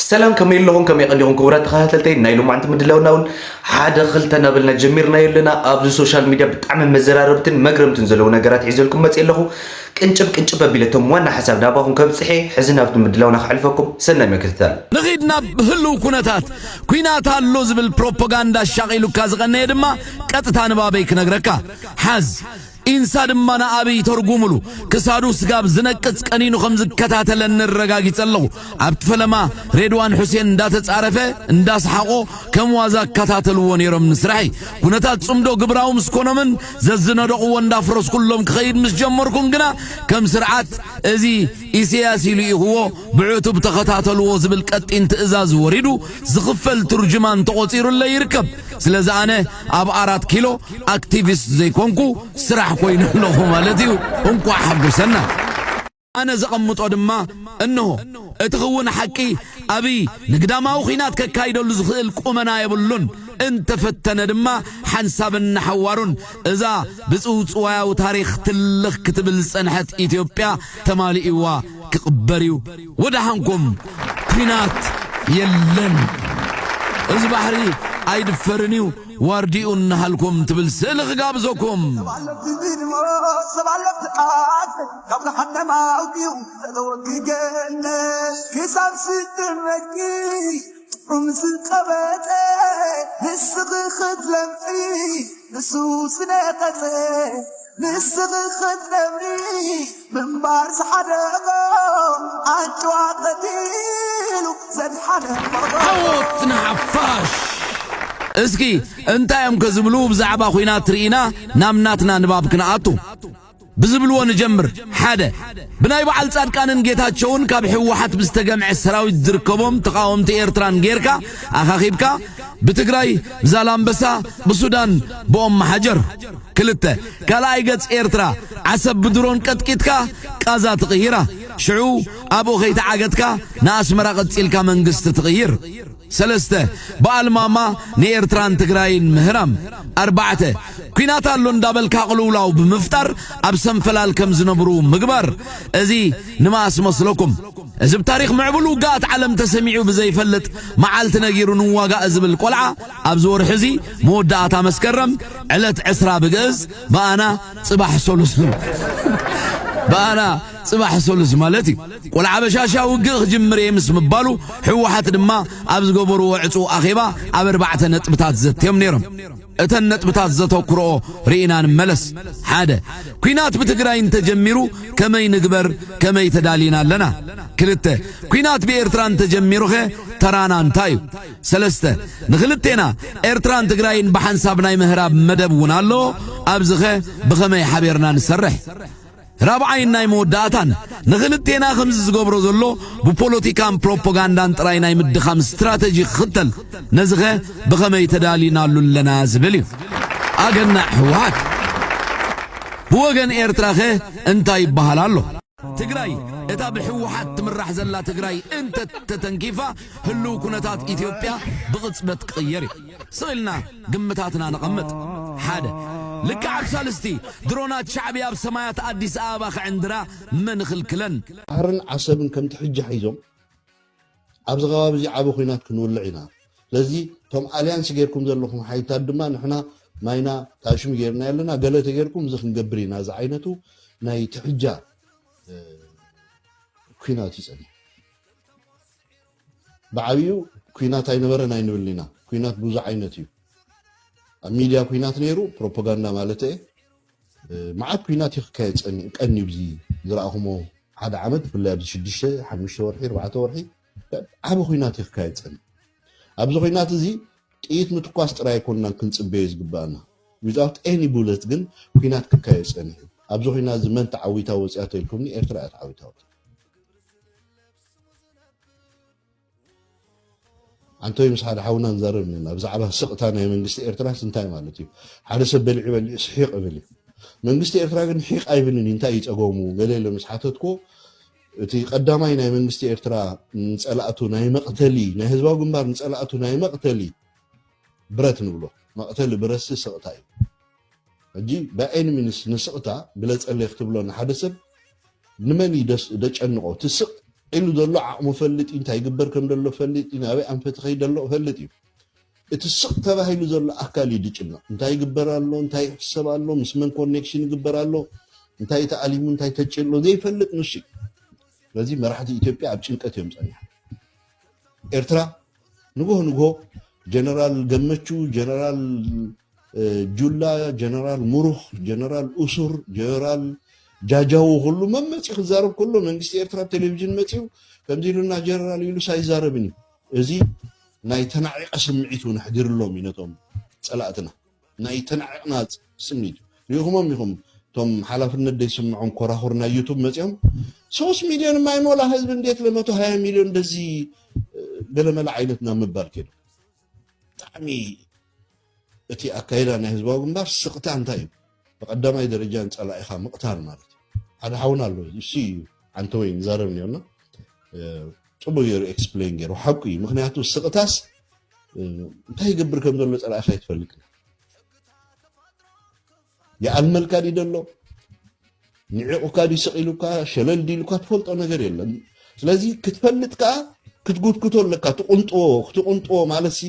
ሰላም፣ ከመይ ኣለኹም? ከመይ ቀኒኹም ክቡራት ተኸታተልተይ ናይ ሎማዕንቲ ምድላውና እውን ሓደ ክልተ እናበልና ጀሚርናዮ ኣለና። ኣብዚ ሶሻል ሚድያ ብጣዕሚ መዘራረብትን መግረምትን ዘለዉ ነገራት ሒዘልኩም መፅእ ኣለኹ። ቅንጭብ ቅንጭብ ኣቢለ እቶም ዋና ሓሳብ ናባኹም ከብፅሐ ሕዚ ናብቲ ምድላውና ከሕልፈኩም። ሰናይ ምክትታል። ንኺድ ናብ ህልው ኩነታት። ኲናት ኣሎ ዝብል ፕሮፓጋንዳ ኣሻቒሉካ ዝቐነየ ድማ ቀጥታ ንባበይ ክነግረካ። ሓዝ። ኢንሳ ድማ ንኣበይ ተርጉሙሉ። ክሳዱ ስጋብ ዝነቅጽ ቀኒኑ ከም ዝከታተለኒ ኣረጋጊጸ ኣለኹ። ኣብቲ ፈለማ ሬድዋን ሑሴን እንዳተጻረፈ እንዳሰሓቖ ከም ዋዛ እከታተልዎ ነይሮም ንስራሐይ። ኩነታት ጽምዶ ግብራዊ ምስ ኮኖምን ዘዝነደቕዎ እንዳፍረስኩሎም ክኸይድ ምስ ጀመርኩን ግና ከም ስርዓት እዚ ኢሰያስ ኢሉ ኢኽዎ ብዕቱብ ተኸታተልዎ ዝብል ቀጢን ትእዛዝ ወሪዱ ዝኽፈል ትርጅማን ተቖጺሩለይ ይርከብ። ስለዚ ኣነ ኣብ ኣራት ኪሎ ኣክቲቪስት ዘይኮንኩ ስራሕ ኮይኑ ኣለኹ ማለት እዩ። እንቋዕ ሓጎሰና። ኣነ ዘቐምጦ ድማ እንሆ። እቲ ክውን ሓቂ ኣብይ ንግዳማዊ ኲናት ከካይደሉ ዝኽእል ቁመና የብሉን። እንተፈተነ ድማ ሓንሳብን ንሓዋሩን እዛ ብጽውጽዋያዊ ታሪኽ ትልኽ ክትብል ዝጸንሐት ኢትዮጵያ ተማሊእዋ ክቕበር እዩ። ወደሓንኩም። ኲናት የለን። እዚ ባሕሪ ኣይድፈርን እዩ። ዋርዲኡ እናሃልኩም ትብል ስእሊ ክጋብዘኩም። ዓወት ንሓፋሽ። እስኪ እንታይ እዮም ከዝብሉ ብዛዕባ ኲናት ርኢና ናብ ናትና ንባብ ክንኣቱ። ብዝብልዎ ንጀምር። ሓደ፣ ብናይ በዓል ጻድቃንን ጌታቸውን ካብ ህወሓት ብዝተገምዐ ሰራዊት ዝርከቦም ተቓወምቲ ኤርትራን ጌርካ ኣኻኺብካ ብትግራይ ብዛላምበሳ ብሱዳን ብኦም መሓጀር። ክልተ፣ ካልኣይ ገጽ ኤርትራ ዓሰብ ብድሮን ቀጥቂጥካ ቃዛ ትቕይራ። ሽዑ ኣብኡ ከይተዓገትካ ንኣስመራ ቀጺልካ መንግስቲ ትቕይር። ሰለስተ፣ ብኣልማማ ንኤርትራን ትግራይን ምህራም። ኣርባዕተ፣ ኲናት ኣሎ እንዳበልካ ቅልውላው ብምፍጣር ኣብ ሰንፈላል ከም ዝነብሩ ምግባር። እዚ ንመኣስ መስለኩም? እዚ ብታሪኽ ምዕቡል ውግኣት ዓለም ተሰሚዑ ብዘይፈልጥ መዓልቲ ነጊሩ ንዋጋእ ዝብል ቆልዓ ኣብዚ ወርሒ እዚ መወዳእታ መስከረም ዕለት ዕስራ ብግእዝ ብኣና ጽባሕ ሰሉስ ብኣና ጽባሕ ሰሉስ ማለት እዩ። ቆልዓ በሻሻ ውግእ ክጅምር እየ ምስ ምባሉ ህወሓት ድማ ኣብ ዝገበርዎ ዕጹው ኣኼባ ኣብ ኣርባዕተ ነጥብታት ዘትዮም ነይሮም። እተን ነጥብታት ዘተኩርኦ ርኢና ንመለስ። ሓደ፣ ኲናት ብትግራይ እንተጀሚሩ ከመይ ንግበር፣ ከመይ ተዳሊና ኣለና? ክልተ፣ ኲናት ብኤርትራ እንተጀሚሩኸ ተራና እንታይ እዩ? ሰለስተ፣ ንኽልቴና ኤርትራን ትግራይን ብሓንሳብ ናይ ምህራብ መደብ እውን ኣሎ። ኣብዚኸ ብኸመይ ሓቢርና ንሰርሕ? ራብዓይን ናይ መወዳእታን፣ ንኽልቴና ከምዚ ዝገብሮ ዘሎ ብፖለቲካን ፕሮፓጋንዳን ጥራይ ናይ ምድኻም ስትራተጂ ክኽተል፣ ነዚኸ ብኸመይ ተዳሊናሉ ኣለና ዝብል እዩ። ኣገናዕ ህወሓት። ብወገን ኤርትራኸ እንታይ ይበሃል ኣሎ? ትግራይ፣ እታ ብህወሓት ትምራሕ ዘላ ትግራይ እንተ ተተንኪፋ፣ ህልው ኩነታት ኢትዮጵያ ብቕጽበት ክቕየር እዩ። ስቕ ኢልና ግምታትና ነቐምጥ። ሓደ፣ ልክዕ ኣብ ሳልስቲ ድሮናት ሻዕብያ ኣብ ሰማያት ኣዲስ ኣበባ ክዕንድራ መን ይኽልክለን? ባሕርን ዓሰብን ከምቲ ሕጂ ሒዞም ኣብዚ ከባቢ እዚ ዓቢ ኲናት ክንውልዕ ኢና። ስለዚ እቶም ኣልያንስ ጌርኩም ዘለኹም ሓይልታት ድማ ንሕና ማይና ታሽሚ ጌርና ኣለና፣ ገለ ተጌርኩም እዚ ክንገብር ኢና ዝዓይነቱ ናይ ትሕጃ፣ እ፣ ኲናት እዩ ጸኒሑ። ብዓብዩ ኲናት ኣይነበረን ኣይንብልን ኢና። ኲናት ብዙ ዓይነት እዩ። ኣብ ሚድያ ኲናት ነይሩ፣ ፕሮፓጋንዳ ማለት እየ። እ፣ መዓት ኲናት እዩ ክካየድ ጸኒ-፣ ቀንዩ ብዚ ዝረኣኹሞ ሓደ ዓመት፣ ብፍላይ ኣብዚ ሽዱሽተ፣ ሓሙሽተ ወርሒ፣ ኣርባዕተ ወርሒ፣ ዓቢ ኲናት እዩ ክካየድ ጸኒ-። ኣብዚ ኲናት እዚ ጥይት ምትኳስ ጥራይ ኣይኮንናን ክንጽበዮ ዝግባኣና። Without any bullet ግን ኲናት ክካየድ ጸኒሑ። ኣብዚ ኲናት እዚ መን ተዓዊታ ወጺኣ ተልኩምኒ፣ ኤርትራ እያ ተዓዊታ ወጺኣ። ኣንቶይ ምስ ሓደ ሓውና ንዛረብ ነና ብዛዕባ ስቕታ ናይ መንግስቲ ኤርትራስ እንታይ ማለት እዩ? ሓደ ሰብ በሊዑ በሊዑ ስሒቕ እብል እዩ። መንግስቲ ኤርትራ ግን ሒቕ ኣይብልን እዩ። እንታይ እዩ ጸገሙ? ገለ ኢለ ምስ ሓተትኩ፣ እቲ ቀዳማይ ናይ መንግስቲ ኤርትራ ንጸላእቱ ናይ መቕተሊ፣ ናይ ህዝባዊ ግንባር ንጸላእቱ ናይ መቕተሊ ብረት ንብሎ፣ መቕተሊ ብረትሲ ስቕታ እዩ። ሕጂ by any means ንስቕታ ግለጸለይ ክትብሎ ንሓደ ሰብ ንመን እዩ ደስ-፣ ደጨንቖ? እቲ ስቕ ኢሉ ዘሎ ዓቕሙ ፈልጥ እዩ፣ እንታይ ይግበር ከም ዘሎ ፈልጥ እዩ፣ ናበይ ኣንፈት ይኸይድ ዘሎ ፈልጥ እዩ። እቲ ስቕ ተባሂሉ ዘሎ ኣካል እዩ ዝጭነቕ። እንታይ ይግበር ኣሎ፣ እንታይ ይሕሰብ ኣሎ፣ ምስ መን ኮኔክሽን ይግበር ኣሎ፣ እንታይ ተኣሊሙ እንታይ ተጭሎ ዘይፈልጥ ንሱ እዩ። ስለዚ መራሕቲ ኢትዮጵያ ኣብ ጭንቀት እዮም ጸኒሖም። ኤርትራ ንግሆ ንግሆ ጀነራል ገመቹ፣ ጀነራል ጁላ፣ ጀነራል ሙሩኽ፣ ጀነራል ኡሱር፣ ጀነራል ጃጃዉ ኩሉ መመፂ ክዛረብ ከሎ መንግስቲ ኤርትራ ኣብ ቴሌቪዥን መፂኡ ከምዚ ኢሉና ጀነራል ኢሉስ ኣይዛረብን እዩ። እዚ ናይ ተናዒቐ ስምዒት እውን ኣሕዲርሎም እዩ ነቶም ፀላእትና። ናይ ተናዒቕና ስምዒት እዩ። ሪኢኹሞም ኢኹም እቶም ሓላፍነት ዘይስምዖም ኮራኹር ናይ ዩቱብ መፂኦም ሶስት ሚሊዮን የማይሞላ ህዝብ እንዴት ለመቶ ሃያ ሚሊዮን እንደዚህ ገለመለ ዓይነት ናብ ምባል ከይዶም። ብጣዕሚ እቲ ኣካይዳ ናይ ህዝባዊ ግንባር ስቕታ እንታይ እዩ? ብቐዳማይ ደረጃ ንጸላኢኻ ምቕታል ማለት እዩ። ሓደ ሓውና ኣሎ፣ እሱ እዩ ዓንተወይ ንዛረብ እኒኦና፣ እ፣ ጽቡቕ ገይሩ ኤክስፕሌን ገይሩ። ሓቁ እዩ። ምኽንያቱ ስቕታስ፣ እ፣ እንታይ ይገብር ከም ዘሎ ጸላኢኻ ኣይትፈልጥን። ይኣልመልካ ድዩ ዘሎ? ንዒቑካ ድዩ ስቕ ኢሉካ፣ ሸለል ድዩ ኢሉካ ትፈልጦ ነገር የለን። ስለዚ ክትፈልጥ ከኣ ክትጉትጉቶ ኣለካ፣ ትቑንጥዎ፣ ክትቑንጥዎ ማለት ሲ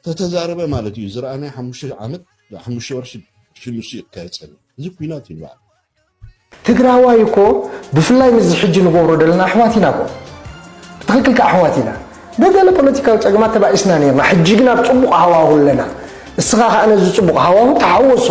ተተዛረበ ማለት እዩ። ዝረኣናይ ሓሙሽተ ዓመት፣ ሓሙሽተ ወርሒ ሽሉሲ ይካየድ ጸኒሑ። እዚ ኲናት እዩ ንባዕሉ። ትግራዋይ እኮ ብፍላይ ምስዚ ሕጂ ንገብሮ ዘለና ኣሕዋት ኢና እኮ። ብትኽክል ከኣ ኣሕዋት ኢና። ብገለ ፖለቲካዊ ጸገማት ተባኢስና ነይርና። ሕጂ ግን ኣብ ጽቡቕ ሃዋሁ ኣለና። እስኻ ከኣ ነዚ ጽቡቕ ሃዋሁ ተሓወሶ።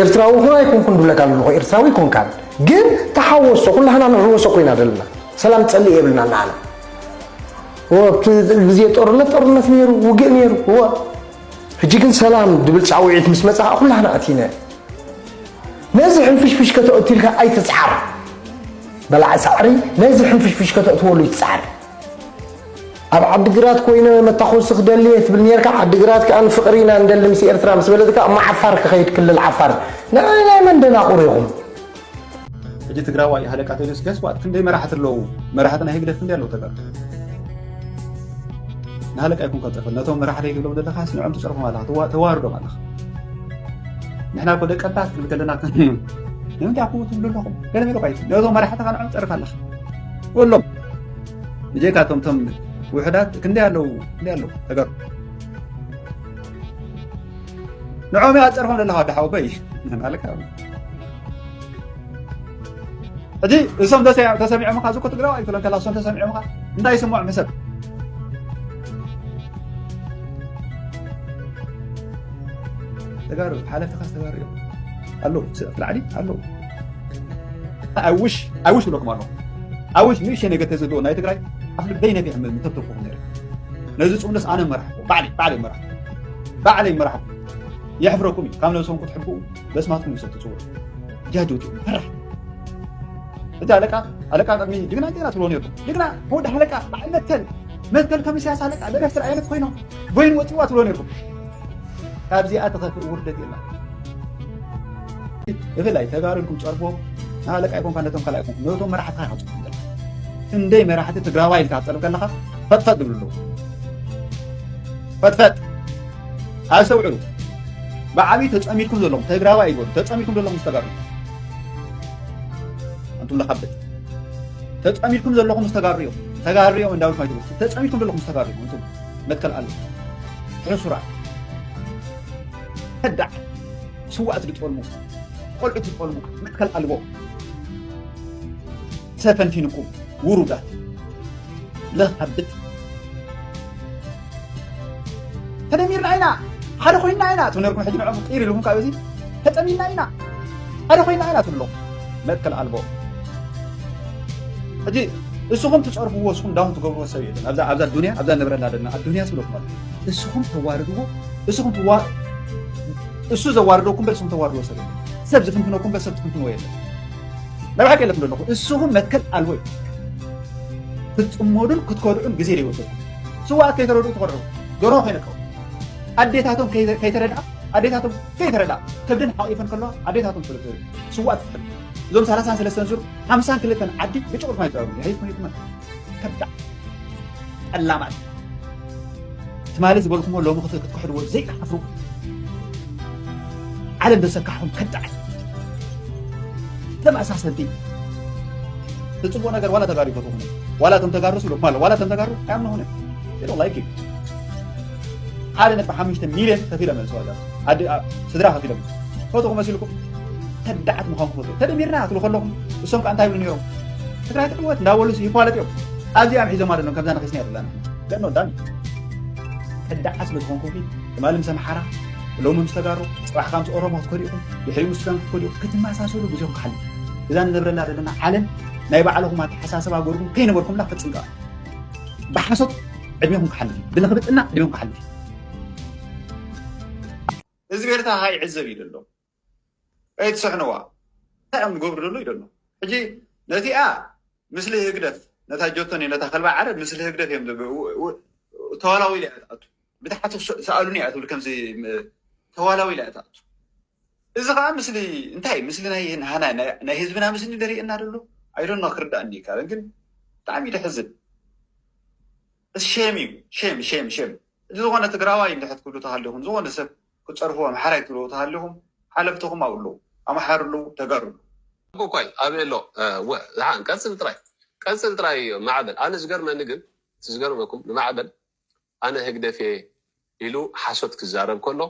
ኤርትራዊ ኹን ኣይኮንኩን ድብለካ ኣለኹ፣ ኤርትራዊ ኣይኮንካን። ግን ተሓወሶ፣ ኩላህና ንሕወሶ ኮይና ዘለና። ሰላም ትጸልእ የብልና ንዓና። ወ-፣ ኣብቲ ግዜ ጦርነት፣ ጦርነት ነይሩ፣ ውግእ ነይሩ። እወ። ሕጂ ግን ሰላም ድብል ጻውዒት ምስ መጻ፣ ኩላህና ኣቲና። ነዚ ሕንፍሽፍሽ ከተእቱ ኢልካ ኣይትጽዓር። በላዕ ሳዕሪ፣ ነዚ ሕንፍሽፍሽ ከተእትወሉ ይትጽዓር። ኣብ ዓዲግራት ኮይነ መታኾሲ ክደሊ እየ ትብል ነርካ። ዓዲግራት ከኣ ንፍቕሪ ኢና ንደሊ ምስ ኤርትራ ምስ በለት ከኣ እሞ ዓፋር ክኸይድ ክልል ዓፋር። ንዓይ ናይ መን ደናቑር ኢኹም? ሕጂ ትግራዋይ ሃለቃ ተይሉስ ገስ ዋት ክንደይ መራሕቲ ኣለዉ? መራሕቲ ናይ ህግደፍ ክንደይ ኣለዉ ተጋሩ? ንሃለቃ ይኩን ከጸፈ። ነቶም መራሕቲ ትብሎም ዘለኻስ ንዕኦም ትጸርፎም ኣለኻ፣ ተዋ-፣ ተዋርዶም ኣለኻ። ንሕና እኮ ደቀባት ክንብል ከለና ንምንታይ ኣኮ ትብሉ ኣለኹም? ገለ ሜሎ ቃይት። ነቶም መራሕትኻ ንዕኦም ትጸርፍ ኣለኻ። ኩሎም። ብጀካ እቶም፣ እቶም ውሑዳት ክንደይ ኣለዉ? ክንደይ ኣለዉ? ተጋሩ። ንዕኦም እያ ትጸርፎም ዘለኻ ወዲ ሓወቦይ። ኣለካ። ሕጂ እሶም ተሰ-፣ ተሰሚዖምኻ፣ እዚ እኮ ትግራዋይ ኣይትብለን ከላ፣ እሶም ተሰሚዖምኻ እንታይ ይስምዖም ሕሰብ። ተጋሩ፣ ሓለፍትኻስ ተጋሩ እዮም። ኣለዉ፣ ስ-፣ ላዕሊ ኣለዉ። I wish፣ I wish ብለኩም ኣለኹ። I wish ንእሽተይ ነገር ተዝህልዎ ናይ ትግራይ፣ ኣፍ ልበይ ነፊሕ ም-፣ ምተብተብኩኹም ነይረ። ነዚ ጽምዶስ ኣነ መራሕኩ፣ ባዕለይ፣ ባዕለይ መራሕኩ። ባዕለይ መራሕኩ። የሕፍረኩም እዩ። ካብ ነብስኹም ክትሕብኡ፣ በስማትኩም ይሰብ ትጽውዑ። ጃጆት እዩ፣ ፈራሕ። እቲ ኣለቃ፣ ኣለቃ ቅድሚ ጅግና ጀግና ትብሎ ነይርኩም። ጅግና፣ ወዲ ኣለቃ፣ በዓል መትከል፣ መትከል ከም ኢሳያስ ኣለቃ፣ ደረፍቲ ዓይነት ኮይኖም፣ ቦይን ወጺዋ ትብሎ ነይርኩም። ካብዚኣ ትኸፍእ ውርደት የላ። ብፍላይ ተጋሩ ኢልኩም ጸርፍዎም፣ ንኣለቃ ይኮንካ፣ ነቶም ካልኣይ ይኮንኩም፣ ነቶም መራሕትኻ ኢኻ ትጸርፎም ዘለኻ። ክንደይ መራሕቲ ትግራዋይ ኢልካ ክትጸርፍ ከለኻ ፈጥፈጥ ዝብሉ ኣለዉ። ፈጥፈጥ። ኣስተውዕሉ። ብዓብዪ ተጸሚድኩም ዘለኹም ተግራዋይ ኣይበሉ፣ ተጸሚድኩም ዘለኹም ምስ ተጋሩ። ኣንቱም ለኻብጥ። ተጸሚድኩም ዘለኹም ምስ ተጋሩ እዮም። ተጋሩ እዮም እንዳበልኩም ኣይትበሉ። ተጸሚድኩም ዘለኹም ምስ ተጋሩ እዮም። ኣንቱም መትከል ኣሎ። ሕሱራት። ከዳዕ። ስዋእቲ ዝጠልሙ። ቆልዑት ዝጠልሙ። መትከል ኣልቦ። ሰፈንፊንኩም። ውሩዳት። ለኻብጥ። ተደሚርና ኢና፣ ሓደ ኮይንና ኢና ትብሉ ነርኩም። ሕጂ ንዕኦም ቂር ኢልኩም ካብ እዚ ተጸሚድና ኢና፣ ሓደ ኮይንና ኢና ትብሉ። መትከል ኣልቦ። ሕጂ እስኹም ትጸርፍዎ፣ እስኹም ዳውን ትገብርዎ ሰብ የለን። ኣብዛ፣ ኣብዛ ዱንያ፣ ኣብዛ ንብረላ ዘለና ኣዱንያ ስብለኩም ኣሎ። እስኹም ተዋርድዎ፣ እስኹም ትዋ-፣ እሱ ዘዋርደኩም በር እስኹም ተዋርድዎ ሰብ የለን። ሰብ ዝፍንፍነኩም በር ሰብ ትፍንፍንዎ የለን። መብሓቂ የለኩም ዘለኹ። እስኹም መትከል ኣልቦ እዩ። ክትጽመዱን ክትከድዑን ግዜ ዘይወሰድኩም። ስዋኣት ከይተረድኡ ትኸድዑ። ደርሆ ከይነቀው። ኣዴታቶም ከይተ-፣ ከይተረድኣ፣ ኣዴታቶም ከይተረድኣ፣ ከብደን ሓቂፈን ከለዋ፣ ኣዴታቶም ስለ ትረድኡ። ስዋኣት ትኸዱ። እዞም ሰላሳን ሰለስተን ዙር፣ ሓምሳን ክልተን ዓዲ፣ ብጭቑርፋ ይዛረቡ። ይሄ ይኹን ይትመን። ከብዳ። ጠላማት። ትማሊ ዝበልኩሞ ሎሚ ክት-፣ ክትክሕድዎ ዘይትሓፍሩ። ዓለም ዘሰካሕኹም ከዳዓት። ተመሳሰልቲ። እቲ ፅቡቅ ነገር ዋላ ተጋሩ ይፈትኹም፣ ዋላ እቶም ተጋሩ ስሉ ማለት ዋላ እቶም ተጋሩ ኣያምንኹም እዮም። They don't like you። ሓደ ነጥቢ ሓሙሽተ ሚልዮን ከፊሎም እዮም ሰዋጋ ኣዲ ኣ- ስድራ ከፊሎም ፈትኹ መሲልኩም ከዳዓት ምዃንኩም ፈትኹ። ተደሚርና ክትብሉ ከለኹም እሶም ከዓ እንታይ ይብሉ ነይሮም? ትግራይ ትዕወት እንዳበሉ ይፋለጡ እዮም። ኣብዚኣም ሒዞማ ደሎም ከምዛ ነኺስና ዘለና ደኖ ዳኒ ከዳዓት ስለ ዝኾንኩም ትማሊ ምስ ኣምሓራ ሎሚ ምስ ተጋሩ ፅባሕ ካብ ምስ ኦሮሞ ክትከዱ ኢኹም ድሕሪ ምስ ሱዳን ክትከዱ ኢኹም ክትመሳሰሉ ግዜኹም ክሓልፍ እዛ ንነብረላ ዘለና ዓለም ናይ ባዕልኹም ኣተሓሳስባ ገርኩም ከይነበርኩምላ ክትፅንቀ ብሓሶት ዕድሜኹም ክሓልፍ እዩ። ብልኽብጥና ዕድሜኹም ክሓልፍ እዩ። ህዝቢ ኤርትራ ካ ይዕዘብ እዩ ዘሎ ኣይትስሕንዋ እንታይ እዮም ዝገብሩ ዘሎ እዩ ዘሎ ሕጂ ነቲኣ ምስሊ ህግደፍ ነታ ጆቶኒ ነታ ከልባ ዓረብ ምስሊ ህግደፍ እዮም ዝብ- ው- ው- ተዋላዊላ እያ ትኣቱ ብታሕቲ ስ- ሰኣሉኒ እያ ትብል ከምዚ ም- ተዋላዊላ እያ ትኣቱ እዚ ከዓ ምስሊ እንታይ እዩ? ምስሊ ናይ ናህና ናይ ናይ ህዝብና ምስሊ ደርእየና ደሎ ኣይዶኖ ክርዳእኒ ይካለን ግን ብጣዕሚ እዩ ደሕዝን ሼም እዩ ሼም ሼም ሼም እዚ ዝኾነ ትግራዋይ እንድሕር ትብሉ ተሃሊኹም ዝኾነ ሰብ ክትፀርፍዎ ኣምሓራይ ትብልዎ ተሃሊኹም ሓለፍትኹም ኣብኡ ኣለዉ ኣምሓሩ ኣለዉ ተጋሩ ኣለዉ እኮይ ኣበይ ኣሎ ወ ዝሓን ቀፅል ጥራይ ቀፅል ጥራይ ማዕበል ኣነ ዝገርመኒ ግን እቲ ዝገርመኩም ንማዕበል ኣነ ህግደፍ እየ ኢሉ ሓሶት ክዛረብ ከሎ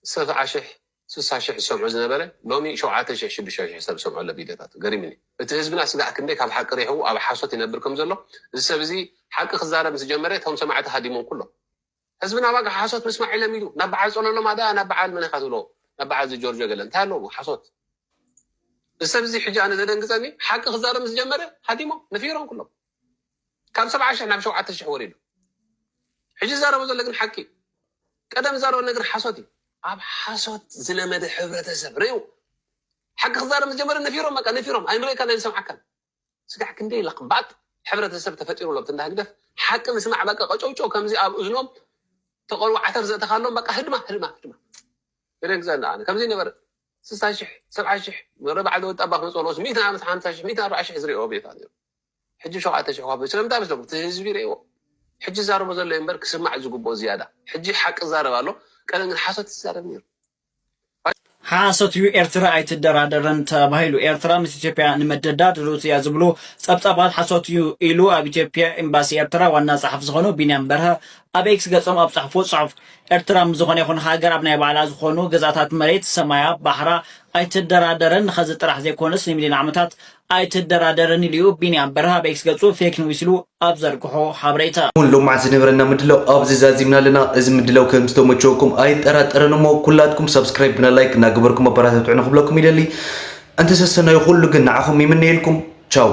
ሰብዓ ሽሕ ስሳ ሽሕ ዝሰምዖ ዝነበረ ሎሚ ሸውዓተ ሽሕ ሽዱሽተ ሽሕ ሰብ ዝሰምዖ ኣሎ ቪድዮታት ገሪምኒ እቲ ህዝብና ስጋዕ ክንደይ ካብ ሓቂ ሪሕዉ ኣብ ሓሶት ይነብር ከም ዘሎ እዚ ሰብ እዚ ሓቂ ክዛረብ ምስ ጀመረ እቶም ሰማዕቲ ሃዲሞም ኩሎም ህዝብና ዋጋ ሓሶት ምስማዕ ኢሎም ኢሉ ናብ በዓል ጸለሎም ኣዳ ናብ በዓል መን ኢኻ ትብሎ ናብ በዓል እዚ ጆርጆ ገለ እንታይ ኣለዎ ሓሶት እዚ ሰብ እዚ ሕጂ ኣነ ዘደንግጸኒ ሓቂ ክዛረብ ምስ ጀመረ ሃዲሞም ነፊሮም ኩሎም ካብ ሰብዓ ሽሕ ናብ ሸውዓተ ሽሕ ወሪዱ ሕጂ ዝዛረቦ ዘሎ ግን ሓቂ ቀደም ዝዛረቦ ነገር ሓሶት እዩ ኣብ ሓሶት ዝለመደ ሕብረተሰብ ርእዩ ሓቂ ክዛረብ ምስ ጀመረ ነፊሮም በቃ ነፊሮም ኣይንርእየካን ኣይንሰምዓካን ስጋዕ ክንደይ ለኽባጥ ሕብረተሰብ ተፈጢሩ ኣሎ እንዳ ህግደፍ ሓቂ ምስማዕ በቃ ቀጨውጨው ከምዚ ኣብ እዝኖም ተቆልዋ ዓተር ዘእተካሎም በቃ ህድማ ህድማ ህድማ ገደን ግዛና ኣነ ከምዚ ነበረ ስሳ ሽሕ ሰብዓ ሽሕ ወረ በዓል ወጣ ባክ መፅኦ ሎስ ሚእቲ ዓመት ሓምሳ ሽሕ ሚእቲ ኣርባዓ ሽሕ ዝሪኦ ቤታ ነይሩ ሕጂ ሸውዓተ ሽሕ ካብ ስለምንታይ መስለኩም እቲ ህዝቢ ርእዎ ሕጂ ዛረቦ ዘሎ እምበር ክስማዕ ዝግብኦ ዝያዳ ሕጂ ሓቂ ዛረብ ኣሎ ቀደም ግን ሓሶት ዝዛረብ ነይሩ ሓሶት እዩ ኤርትራ ኣይትደራደርን ተባሂሉ። ኤርትራ ምስ ኢትዮጵያ ንመደዳድሩት እያ ዝብሉ ጸብጻባት ሓሶት እዩ ኢሉ ኣብ ኢትዮጵያ ኤምባሲ ኤርትራ ዋና ጸሓፊ ዝኾኑ ቢንያም በርሀ ኣብ ኤክስ ገጾም ኣብ ጸሕፍዎ ጽሑፍ። ኤርትራ ምስ ዝኾነ ይኹን ሃገር ኣብ ናይ ባዕላ ዝኾኑ ግዝኣታት መሬት፣ ሰማያ፣ ባሕራ ኣይትደራደርን። ንኸዚ ጥራሕ ዘይኮነስ ንሚልዮን ዓመታት ኣይትደራደርን ኢሉ እዩ ቢንያም በርሀ ኣብ ኤክስ ገጹ ፌክ ኒውስ ኢሉ ኣብ ዘርግሖ ሓበሬታ። እውን ሎማዓንቲ ዝነበረና ምድላው ኣብዚ ዛዚምና ኣለና። እዚ ምድላው ከም ዝተመቸወኩም ኣይጠራጠርን እሞ ኩላትኩም ሳብስክራይብ ብና ላይክ እናገበርኩም ኣበራታትዑ ንክብለኩም ይደሊ። እንተሰሰናዩ ኩሉ ግን ንዓኹም ይምነየልኩም። ቻው።